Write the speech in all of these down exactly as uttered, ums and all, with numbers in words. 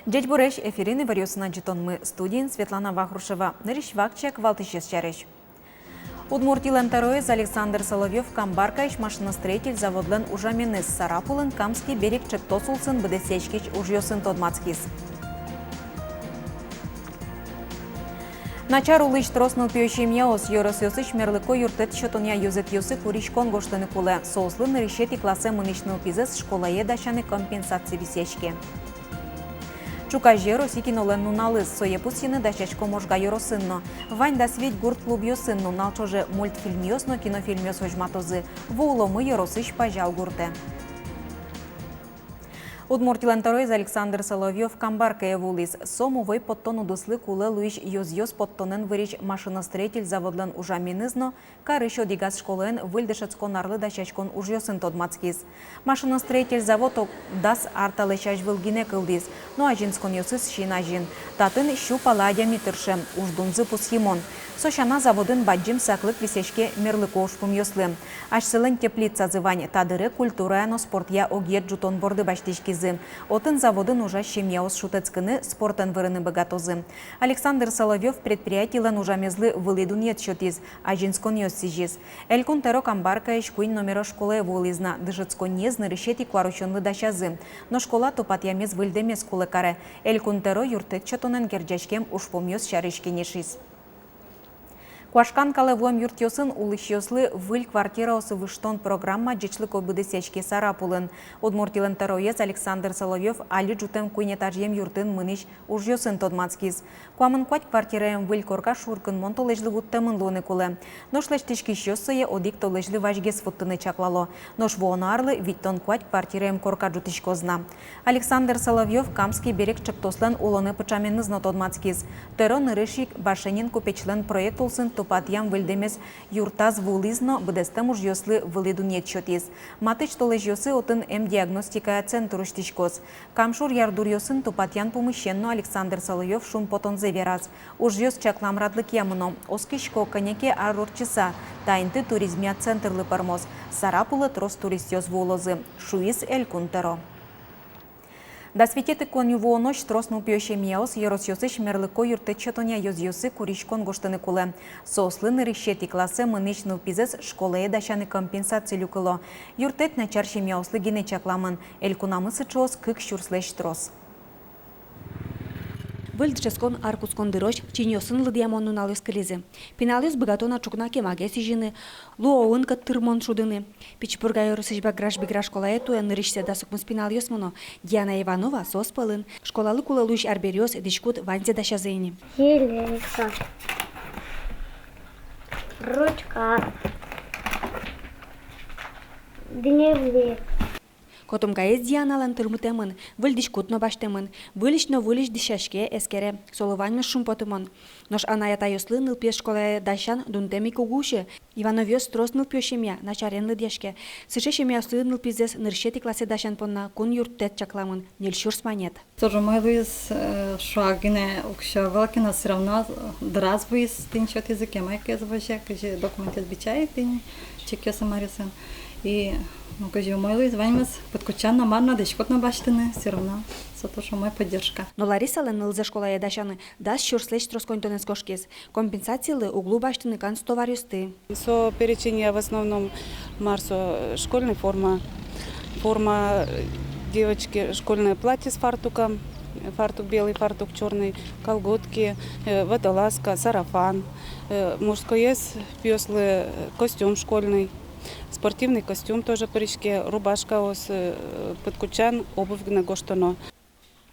Ӟечбуресь! Эфирын «Иворъёс» но ӝытонмы, студиын Светлана Вахрушева. Нырысь вакчияк валтӥсез сярысь. Удмуртилэн тӧроез Александр Соловьёв Камбаркаысь машиностроитель заводлэн ужаменыз Сарапулын «Камский берег» ӵектос улсын быдэсъяськись ужъёсын тодматскиз. Начар улӥсь трос нылпиё семьяос ёросъёсысь мерлыко юрттэт сётонъя ёзэтъёсы куриськон гожтыны кулэ. Соослы нырысетӥ классэ мынӥсь нылпизэс школае дасяны компенсация висъяське. Ӵуказе Россиысь кинолэн нуналыз, сое пусйыны дасясько Можга ёросын но. Вань дас вить гурт клубъёсын нунал ӵоже мультфильмъёс но кинофильмъёс возьматозы. Вуыломы ёросысь Пазял гуртэ. Удмуртилэн тӧроез Александр Соловьёв Камбаркае вуылӥз. Со мувӧй поттон удыслы кулэ луись ёзъёс поттонэн вырись машиностроитель заводлэн ужаменыз но карысь одӥгаз школаын выль дышетскон арлы дасяськон ужъёсын тодматскиз. Машиностроитель завод ог дас ар талэсь азьвыл гинэ кылдӥз, но азинсконъёсыз син азьын. Татын сю пала адями тырше, уждунзы пусйымон. Со сяна, заводын бадӟым саклык висъяське мерлыко ужпумъёслы. Асьсэлэн теплицазы вань, та дыре культурая но спортъя огъет ӝутон борды басьтӥськизы. Отын заводын ужась семьяос шутэтскыны, спортэн вырыны быгатозы. Александр Соловьёв предприятилэн ужамезлы вылӥ дунъет сётӥз, азинсконъёс сӥзиз. Элькун тӧро Камбаркаысь куинь номеро школае вуылӥз на, дышетсконниез нырысетӥ куарусёнлы дасязы. Но школа тупатъямез выльдэмез кулэ каре. Элькун тӧро юрттэт сётонэн герӟаськем ужпумъёс сярысь кенешиз. Куашкан калэ вуэм юртъёсын улӥсьёслы выль квартираосы выжтон программа ӟечлыко быдэсъяське Сарапулын. Удмуртилэн тӧроез Александр Соловьёв али ӝутэм куинь этажъем юртын мынӥсь ужъёсын тодматскиз. Куамын куать квартираем выль корка шуркынмон толэзьлы вуттэмын луыны кулэ. Нош лэсьтӥськисьёс сое одӥг толэзьлы вазьгес вуттыны чаклало. Нош вуоно арлы витьтон куать квартираем корка ӝутӥськоз на. Александр Соловьёв «Камский берег» ӵектослэн улонэ пыӵаменыз но тодматскиз. Тӧро нырысь ик Башенин купечлэн проект улсын тупатъям выльдэмез юртаз вуылӥз но быдэстэм ужъёслы вылӥ дунъет сётӥз. Матысь толэзьёсы отын эм диагностикая центр усьтӥськоз. Кам шур ярдуръёсын тупатъян пумысен но Александр Соловьёв шумпотонзэ вераз. Ужъёс чаклам радлыкъя мыно. Оскисько, кӧня ке ар ортчыса та инты туризмъя центрлы пӧрмоз. Сарапулэ трос туристъёс вуылозы, шуиз Элькун тӧро. Дас витетӥ коньывуонозь трос нылпиё семьяос ёросъёсысь мерлыко юрттэт сётонъя ёзъёсы куриськон гожтыны кулэ. Соослы нырысетӥ классэ мынӥсь нылпизэс школае дасяны компенсация люкыло. Юрттэт начар семьяослы гинэ чакламын. Элькунамы сыӵеос кык сюрслэсь трос. Выль дышетскон ар кутскон дырозь чиньыосын лыдъямон нуналъёс кылизы. Пиналъёс быгато на ӵукна кемагес изьыны, луоын кӧт тырмон шудыны. Пичи Пурга ёросысь Баграш-Бигра школае туэ нырысьсэ дас укмыс пиналъёс мыно. Диана Иванова соос пӧлын. Школалы кулэ луись арбериос, дӥськут ваньзэ дасязы ини. Железка, ручка, дневник. Котомкаез Дианалэн тырмытэмын, выль дӥськут но басьтэмын, выльысь но выльысь дӥсяське, эскере, солы ваньмыз шумпотымон. Нош анай-атайёслы нылпиез школае дасян дунтэм ик уг усьы. Ивановъёс трос нылпиё семья, начарен лыдъяське. Сыӵе семьяослы нылпизэс нырысетӥ классэ дасян понна кун юрттэт чакламын, ньыль сюрс манет. Тоже умой луиз, э, шуак гинэ уксё вал ке но, всё равно, э, дыраз вуиз, тӥни сётӥзы, кема ик ӧз возе, кызьы документэз бичай, тӥни чекъёсын, маръёсын. И, ну, кызьы умой луиз, ваньмыз пыдкутчан но, мар но, дӥськут но басьтыны, всё равно со тоже умой поддержка. Но Ларисалэн нылзэ школае дасяны дас сюрслэсь трос коньдонэз кошкиз. Компенсацилы уг луы басьтыны канцтоваръёсты. Со переченья в основном, мар со, школьная форма. Форма, э, девочки, школьное платье с фартуком, фартук белый, фартук чёрный, колготки, э, водолазка, сарафан. Э, мужскоез пиослы, э, костюм школьный, спортивный костюм тоже пыриське, рубашкаос, э, пыдкутчан, обувь гинэ гожтоно.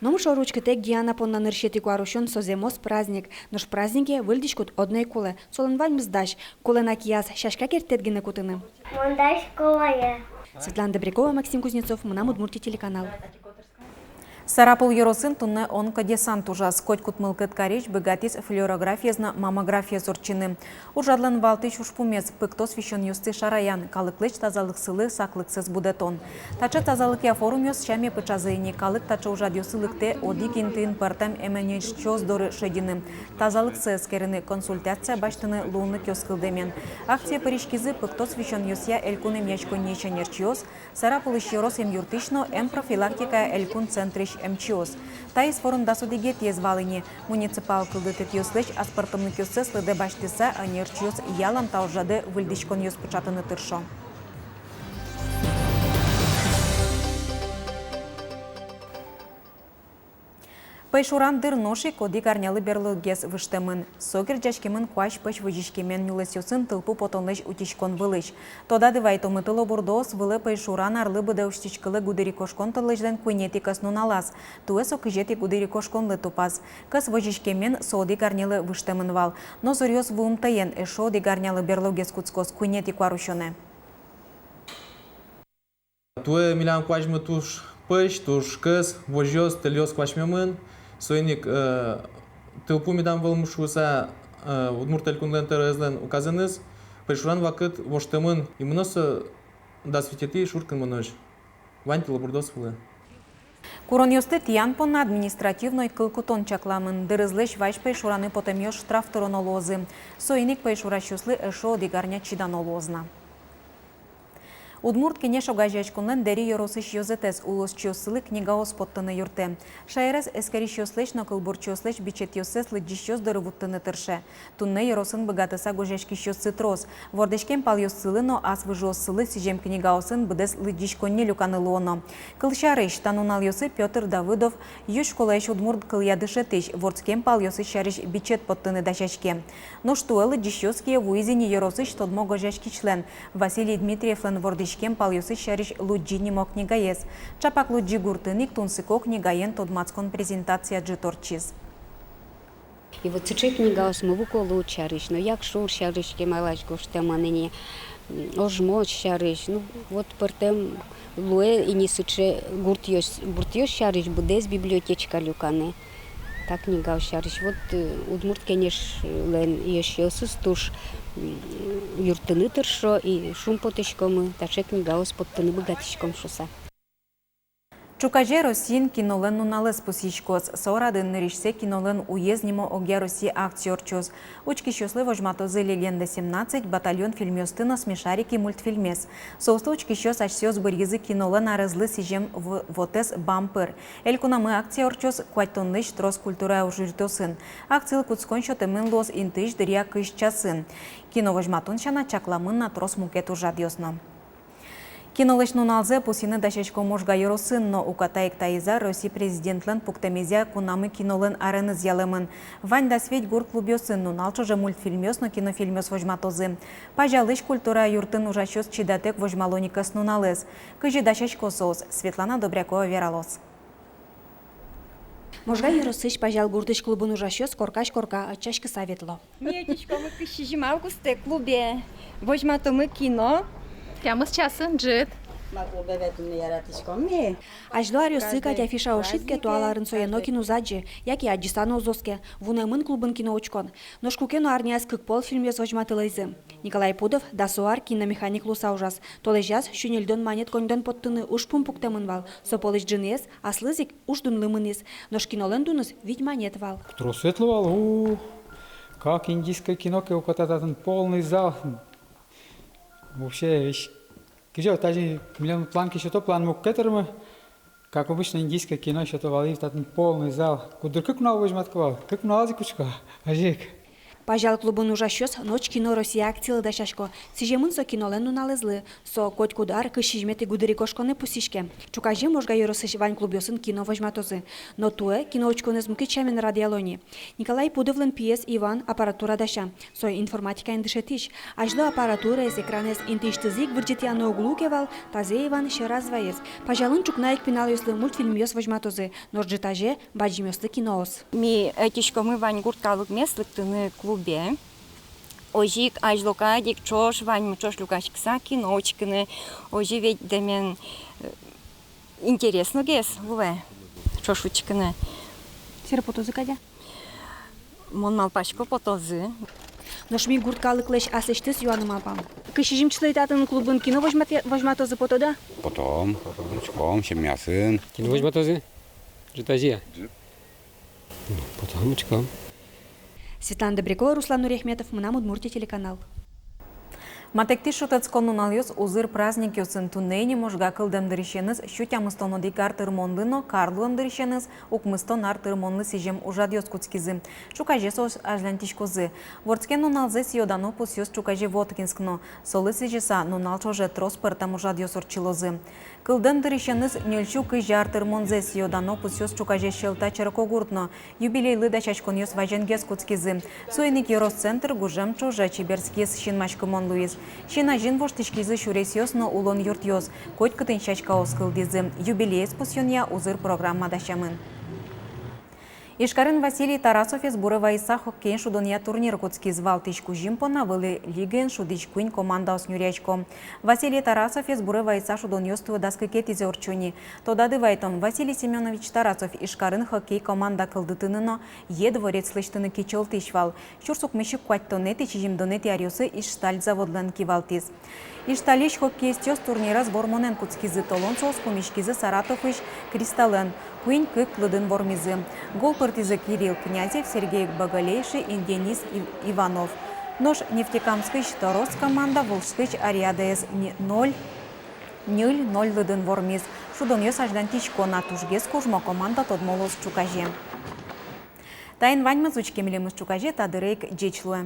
Ном шоры учкытэк Диана понна нырысетӥ куарусён со зэмос праздник. Нош празднике выль дӥськут одно ик кулэ, солэн ваньмыз дась. Кулэ на кияз сяська керттэт гинэ кутыны. Мон дась школае. Светлана Добрякова, Максим Кузнецов, «Мынам Удмуртие» телеканал. Сарапул ёросын туннэ онкодесант ужаз. Котькуд мылкыд карись быгатӥз флюорографиез но маммографиез ортчыны. Ужрадлэн валтӥсь ужпумез — пыктос висёнъёсты шараян, калыклэсь тазалыксылы саклыксэс будэтон. Таӵе тазалыкъя форумъёс сяме пыӵазы ини. Калык таӵе ужрадъёсы лыктэ одӥг интыын пӧртэм эмъясьёс доры шедьыны, тазалыксэ эскерыны, консультация басьтыны луонлыкъёс кылдэмен. Акцие пыриськизы пыктос висёнъёсъя элькун эмъяськонниысь ӧнерчиос, Сарапулысь ёрос эмъюртысь но эмпрофилактикая элькун центрысь эмчиос. Таиз форум дас одӥгетӥез вал ини. Муниципал кылдытэтъёслэсь аспӧртэмлыкъёссэс лыдэ басьтыса, ӧнерчиос ялан та ужрадэ выльдӥськонъёс пыӵатыны тыршо. Пӧйшуран дыр нош ик одӥг арнялы берлогес выжтэмын. Со герӟаськемын куазь пӧсь возиськемен нюлэсъёсын тылпу потонлэсь утиськон вылысь. Тодады вайытомы, тылобурдоос вылэ пӧйшуран арлы быдэ усьтӥськылэ гудырикошкон толэзьлэн куинетӥ кӧс нуналаз. Туэ со кызетӥ гудырикошконлы тупаз. Кӧс возиськемен со одӥг арнялы выжтэмын вал. Но зоръёс вуымтэен эшшо одӥг арнялы берлогес кутскоз, куинетӥ куарусёнэ. Туэ милям куазьмы туж пӧсь, туж кӧс, возьёс, тэльёс куасьмемын. Соин ик, э, тылпу медам вӧлмы шуыса, э, Удмурт Элькунлэн тӧроезлэн указэныз пӧйшуран вакыт воштэмын. И мыноз со дас витетӥ шуркынмонозь вань тылобурдоос вылэ. Куронъёсты тӥян понна административной кыл кутон чакламын. Дырызлэсь вазь пӧйшураны потэмъёс штраф тыроно луозы. Соин ик пӧйшурасьёслы эшшо одӥг арня чидано луоз на. Удмурт Кенеш огазеяськонлэн Дэри ёросысь ёзэтэз улосчиоссылы книгаос поттыны юрттэ. Шаерез эскерисьёслэсь но кылбурчиослэсь бичетъёссэс лыдӟисьёс доры вуттыны тырше. Туннэ ёросын быгатыса гожъяськисьёссы трос. Вордӥськем палъёссылы но ас выжыоссылы сӥзем книгаосын быдэс лыдӟиськонни люканы луоно. Кылсярысь, та нуналъёсы Пётр Давыдов, ю школаысь удмурт кылъя дышетӥсь, вордскем палъёсыз сярысь бичет поттыны дасяське. Нош туэ лыдӟисьёс кие вуизы ни ёросысь тодмо гожъяськисьлэн, Василий Дмитриевлэн вордӥськем палъёсыз сярысь «Лудӟи» нимо книгаез. Чапак Лудӟи гуртын ик тунсыко книгаен тодматскон презентация ӝыт ортчиз. И вот сыӵе книгаос Мувыколуд сярысь, но Якшур сярысь кемалась гожтэмын ини, м, Ожмос сярысь, ну, вот пӧртэм луэ ини сыӵе гуртъёс, гуртъёс сярысь быдэс библиотечка люканы. Та книгаос сярысь вот, э, Удмурт Кенешлэн ёзчиосыз туж, м, юрттыны тыршо, и шумпотӥськомы, таӵе книгаос поттыны быгатӥськом шуыса. Ӵуказе Россиын кинолэн нуналэз пусйиськоз. Со радын нырысьсэ «Кинолэн уез» нимо огъя Россия акция ортчоз. Учкисьёслы возьматозы «Легенда семнадцать», «Батальон» фильмъёсты но «Смешарики» мультфильмез. Соосты учкисьёс асьсэос быръизы кинолэн арезлы сӥзем в-, вотэс бампер. Элькунамы акция ортчоз куатьтонлэсь трос культура ужъюртъёсын. Акцилы кутскон сётэмын луоз интыысь дыръя кызь часын. Кино возьматон сяна чакламын на трос мукет ужрадъёс но. Кинолэсь нуналзэ пусйыны дасясько Можга ёросын но. Уката ик таиз ар Россия Президентлэн пуктэмезъя кунамы кинолэн ареныз ялэмын. Вань дас вить гурт клубъёсын нунал ӵоже мультфильмъёс но кинофильмъёс возьматозы. Пазялысь культура юртын ужасьёс чидатэк возьмало ни кӧснуналэз. Кызьы дасясько соос, Светлана Добрякова вералоз. Можга ёросысь Пазял гуртысь клубын ужасьёс коркась корка ӧтчаськыса ветло. Ми ӧтиськомы кызь сизьым августэ клубе, возьматомы кино. Тямыс часын ӝыт. Ма клубе ветлыны яратӥськом ми. Азьло аръёсы кадь афиша ошиз ке, туала арын сое нокин уз адӟы, яке адӟыса но уз оске. Вунэмын клубын кино учкон. Нош куке но арняяз кык пол фильмъёс возьматылӥзы. Николай Пудов дасо ар киномеханик луыса ужаз. Толэзяз сю ньыльдон манет коньдон поттыны ужпум пуктэмын вал. Со пӧлысь ӝыныез, аслыз ик уж дунлы мынӥз. Нош кинолэн дуныз вить манет вал. Трос ветло вал, у, как индийское кино ке, уката татын полный зал. Вообще, весь. Кызьы, тазьы милям план ке сёто, план мукет тырмы. Как обычно, индийское кино сёто вал, и татын полный зал. Куддыр кык нунал возьматӥсько вал, кык нуналзы ик учко, озьы ик. Пазял клубын ужасьёс «Ночь кино России» акцилы дасясько. Сӥземын со кинолэн нуналэзлы. Со котькуд ар кызь сизьыметӥ гудырикошконэ пусйиське. Ӵуказе Можга ёросысь вань клубъёсын кино возьматозы. Но туэ кино учконэз мукет сямен радъяло ни. Николай Пудовлэн пиез Иван аппаратура дася. Со информатикаен дышетӥсь. Азьло аппаратураез, экранэз интыысьтызы ик вырӟытъяны уг луы ке вал, тазэ Иван сьӧраз ваиз. Пазялын ӵукна ик пиналъёслы мультфильмъёс возьматозы, нош ӝытазе бадӟымъёслы киноос. Ми ӧтиськомы вань гурт калыкмес лыктыны клубе. Озьы ик азьло кадь ик ӵош, ваньмы ӵош люкаськыса кино учкыны. Озьы ведь дэмен, э, интересногес луэ ӵош учкыны. Сыре потозы кадь-а? Мон малпасько, потозы. Нош ми гурт калыклэсь аслэсьтыз юаны малпам. Кызь сизьым числое татын клубын кино возьматэ-, возьматозы, потоды-а? Потом, учком семьясын. Кино возьматозы? Ӝытазе-а? Ӝыт. Ну, потом учком. Светлана Добрякова, Руслан Нуряхметов, «Мынам Удмуртие» телеканал. Матэктӥсь шутэтскон нуналъёс узыр праздникъёсын. Туннэ ини Можга кылдэм дырысеныз сю тямыстон одӥг ар тырмонлы но кар луэм дырысеныз укмыстон ар тырмонлы сӥзем ужрадъёс кутскизы. Ӵуказе соос азьланьтӥськозы. Вордскем нуналзэ сӥё-дано пусъёс ӵуказе Воткинск но, солы сӥзьыса, нунал ӵоже трос пӧртэм ужрадъёс ортчылозы. Кылдэм дырысеныз ньыль сю кызь ар тырмонзэ сӥё-дано пусъёс ӵуказе Сьӧлта черкогурт но, юбилейлы дасяськонъёс вазенгес кутскизы. Соин ик ёрос центр гужем ӵоже чеберскиз, синмаськымон луиз. Син азьын воштӥськизы сюресъёс но улон юртъёс, котькытын сяськаос кылдӥзы. Юбилеез пусъёнъя узыр программа дасямын. Ижкарын Василий Тарасовез буре вайыса хоккеен шудонъя турнир кутскиз. Валтӥсь кузьым понна выль лигаын шудӥсь куинь командаос нюръясько. Василий Тарасовез буре вайыса шудонъёс туэ дас кыкетӥзэ ортчо ни. Тодады вайтом, Василий Семёнович Тарасов Ижкарын хоккей команда кылдытыны но е-дворец лэсьтыны кичӧлтӥсь вал. Сюрс укмыссю куатьтонэтӥ, сизьымдонэтӥ аръёсы Ижсталь заводлэн кивалтӥз. Ижстальысь хоккеистъёс турнирез вормонэн кутскизы. Толон соос пумиськизы Саратовысь Кристаллэн, куинь-кык лыдын вормизы. Гол пыртӥзы Кирилл Князев, Сергей Боголейший и Денис Ив-, Иванов. Нош Нефтекамскысь Торос команда Волжскысь Ариадаез ни-, ноль, ньыль-ноль лыдын вормиз. Шудонъёс азьланьтӥсько на, тужгес кужмо команда тодмо луоз ӵуказе. Таин ваньмыз. Учке милемыз ӵуказе, та дыре ик ӟеч луэ.